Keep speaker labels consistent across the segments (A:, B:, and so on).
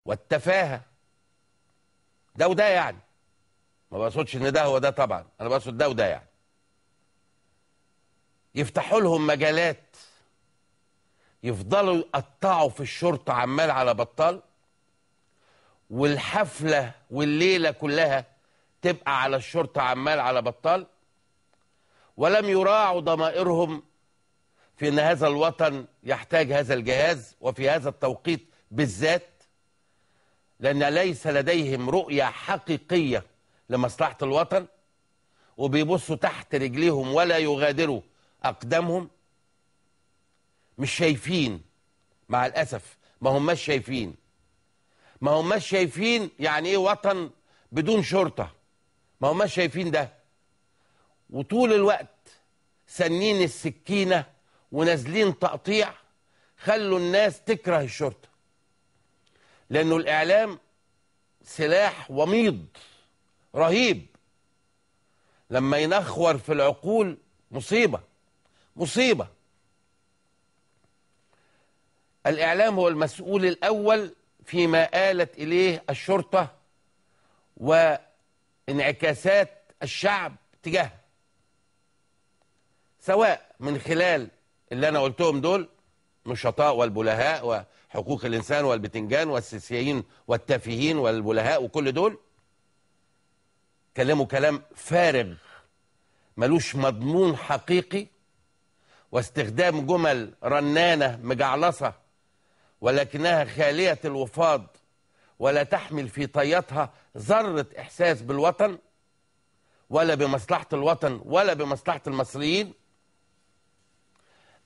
A: والتفاهة. ده وده يعني، ما بقصدش ان ده هو ده طبعا، انا بقصد ده وده يعني. يفتحوا لهم مجالات يفضلوا يقطعوا في الشرطة عمال على بطال، والحفلة والليلة كلها تبقى على الشرطة عمال على بطال، ولم يراعوا ضمائرهم في أن هذا الوطن يحتاج هذا الجهاز وفي هذا التوقيت بالذات، لأن ليس لديهم رؤية حقيقية لمصلحة الوطن، وبيبصوا تحت رجليهم ولا يغادروا أقدامهم. مش شايفين مع الأسف، ما هماش شايفين، ما هماش شايفين يعني إيه وطن بدون شرطة، ما هماش شايفين ده. وطول الوقت سنين السكينة ونازلين تقطيع، خلوا الناس تكره الشرطة، لأنه الإعلام سلاح وميض رهيب، لما ينخور في العقول مصيبة مصيبة. الإعلام هو المسؤول الأول فيما آلت إليه الشرطة وانعكاسات الشعب تجاهها، سواء من خلال اللي أنا قلتهم دول، نشطاء والبلهاء وحقوق الإنسان والبتنجان والسياسيين والتافهين والبلهاء وكل دول، كلموا كلام فارغ ملوش مضمون حقيقي، واستخدام جمل رنانة مجعلصة ولكنها خالية الوفاض ولا تحمل في طياتها ذرة إحساس بالوطن ولا بمصلحة الوطن ولا بمصلحة المصريين،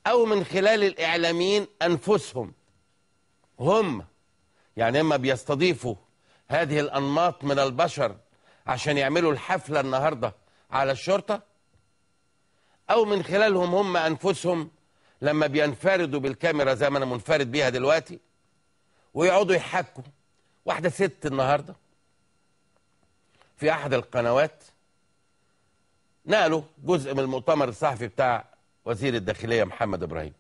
A: أو من خلال الإعلاميين أنفسهم هم، يعني إما بيستضيفوا هذه الأنماط من البشر عشان يعملوا الحفلة النهاردة على الشرطة، أو من خلالهم هم أنفسهم لما بينفردوا بالكاميرا زي ما أنا منفرد بيها دلوقتي ويقعدوا يحكوا. واحدة ست النهاردة في أحد القنوات نقلوا جزء من المؤتمر الصحفي بتاع وزير الداخلية محمد إبراهيم،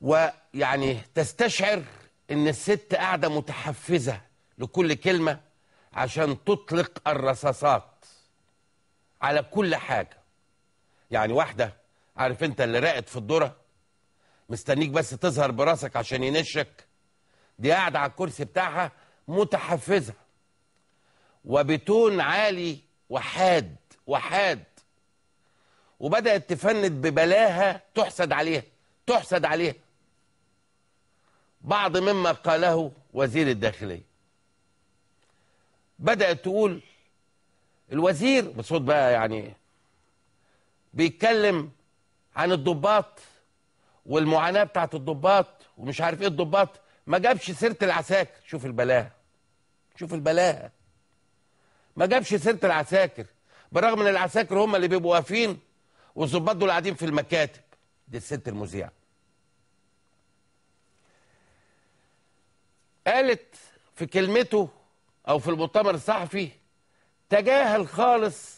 A: ويعني تستشعر إن الست قاعدة متحفزة لكل كلمة عشان تطلق الرصاصات على كل حاجة. يعني واحدة عارف انت اللي راقد في الذرة مستنيك بس تظهر براسك عشان ينشك، دي قاعدة على الكرسي بتاعها متحفزة وبتون عالي وحاد وحاد، وبدأت تفند ببلاها تحسد عليها، تحسد عليها بعض مما قاله وزير الداخلية. بدأت تقول الوزير بصوت بقى يعني بيتكلم عن الضباط والمعاناة بتاعت الضباط ومش عارف ايه الضباط، ما جابش سيرة العساكر. شوف البلاهة، شوف البلاهة، ما جابش سيرة العساكر، بالرغم ان العساكر هم اللي بيبقوا واقفين والضباط دول قاعدين في المكاتب. دي الست المذيعة قالت في كلمته او في المؤتمر الصحفي تجاهل خالص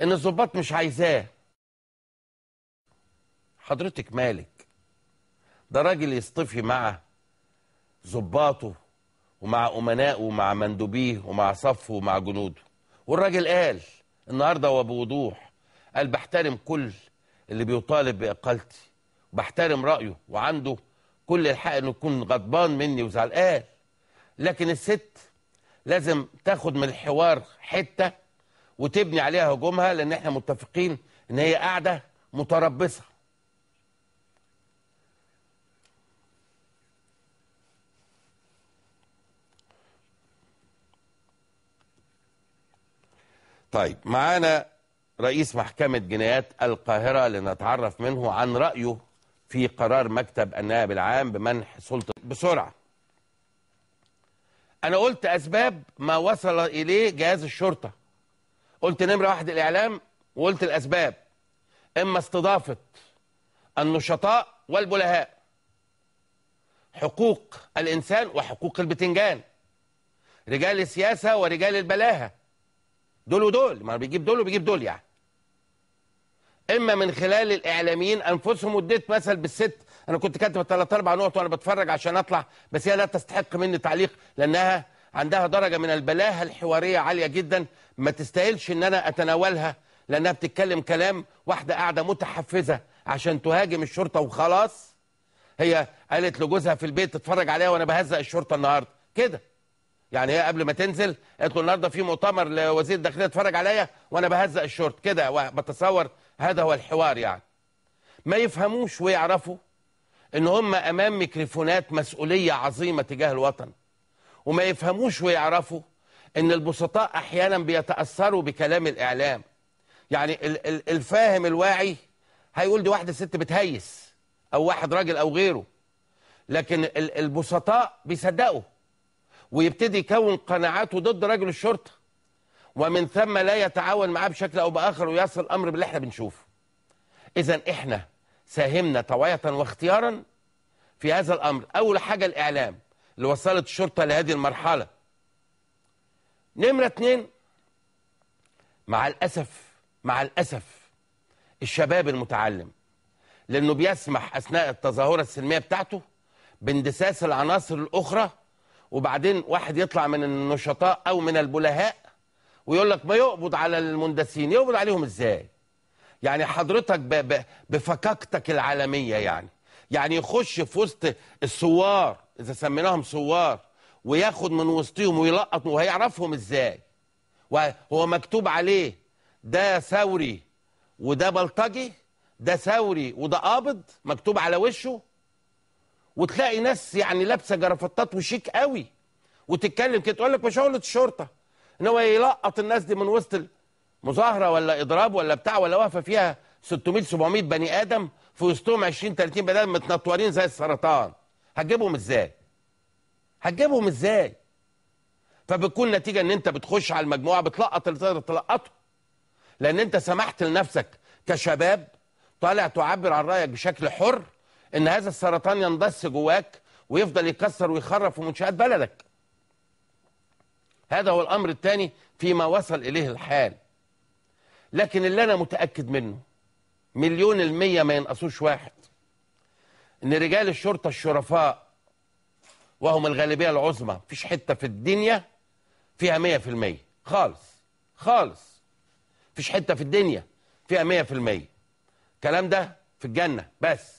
A: ان الضباط مش عايزاه. حضرتك مالك؟ ده راجل يصطفي مع ضباطه ومع امنائه ومع مندوبيه ومع صفة ومع جنوده. والراجل قال النهارده وبوضوح، قال بحترم كل اللي بيطالب باقالتي وبحترم رايه وعنده كل الحق انه يكون غضبان مني وزعلان، لكن الست لازم تاخد من الحوار حتة وتبني عليها هجومها، لان احنا متفقين ان هي قاعدة متربصه. طيب معانا رئيس محكمة جنايات القاهرة لنتعرف منه عن رأيه في قرار مكتب النائب العام بمنح سلطة. بسرعة، أنا قلت أسباب ما وصل إليه جهاز الشرطة، قلت نمرة واحد الإعلام، وقلت الأسباب إما استضافة النشطاء والبلهاء، حقوق الإنسان وحقوق البتنجان، رجال السياسة ورجال البلاهة، دول ودول، ما بيجيب دول وبيجيب دول يعني. إما من خلال الإعلاميين أنفسهم، واديت مثل بالست انا كنت كاتب 3 4 نقط وانا بتفرج عشان اطلع، بس هي لا تستحق مني تعليق لانها عندها درجه من البلاهة الحوارية عالية جدا، ما تستاهلش ان انا اتناولها، لانها بتتكلم كلام واحدة قاعدة متحفزه عشان تهاجم الشرطة وخلاص. هي قالت لجوزها في البيت تتفرج عليها وانا بهزق الشرطة النهارده كده، يعني هي قبل ما تنزل قالت له النهارده في مؤتمر لوزير الداخلية اتفرج عليا وانا بهزق الشرطة كده، بتصور هذا هو الحوار يعني. ما يفهموش ويعرفوا ان هم امام ميكروفونات مسؤولية عظيمة تجاه الوطن، وما يفهموش ويعرفوا ان البسطاء احيانا بيتاثروا بكلام الاعلام. يعني الفاهم الواعي هيقول دي واحدة ست بتهيس او واحد راجل او غيره، لكن البسطاء بيصدقوا ويبتدي يكون قناعاته ضد رجل الشرطة، ومن ثم لا يتعاون معاه بشكل او باخر، ويصل الامر باللي احنا بنشوفه. اذا احنا ساهمنا طوعية واختيارا في هذا الامر. اول حاجة الاعلام اللي وصلت الشرطة لهذه المرحلة. نمره 2، مع الاسف، مع الاسف الشباب المتعلم، لانه بيسمح اثناء التظاهرة السلمية بتاعته باندساس العناصر الاخرى، وبعدين واحد يطلع من النشطاء او من البلهاء ويقول لك ما يقبض على المندسين. يقبض عليهم ازاي؟ يعني حضرتك بفكاكتك العالمية، يعني يخش في وسط الثوار اذا سميناهم ثوار وياخد من وسطهم ويلقط، وهيعرفهم ازاي؟ وهو مكتوب عليه ده ثوري وده بلطجي، ده ثوري وده قابض، مكتوب على وشه. وتلاقي ناس يعني لابسه جرافطات وشيك قوي وتتكلم كده، تقول لك مش شغله الشرطة ان هو يلقط الناس دي من وسط مظاهره ولا اضراب ولا بتاع، ولا واقفة فيها 600 700 بني ادم في وسطهم 20 30 بني ادم متنطورين زي السرطان. هتجيبهم ازاي؟ هتجيبهم ازاي؟ فبتكون نتيجة ان انت بتخش على المجموعة بتلقط اللي تقدر تلقطه، لان انت سمحت لنفسك كشباب طالع تعبر عن رايك بشكل حر ان هذا السرطان يندس جواك ويفضل يكسر ويخرب في منشآت بلدك. هذا هو الامر الثاني فيما وصل اليه الحال. لكن اللي انا متاكد منه 1,000,000% ما ينقصوش واحد، ان رجال الشرطة الشرفاء وهم الغالبية العظمى، مفيش حتة في الدنيا فيها 100% خالص خالص، مفيش حتة في الدنيا فيها 100%. الكلام ده في الجنة بس.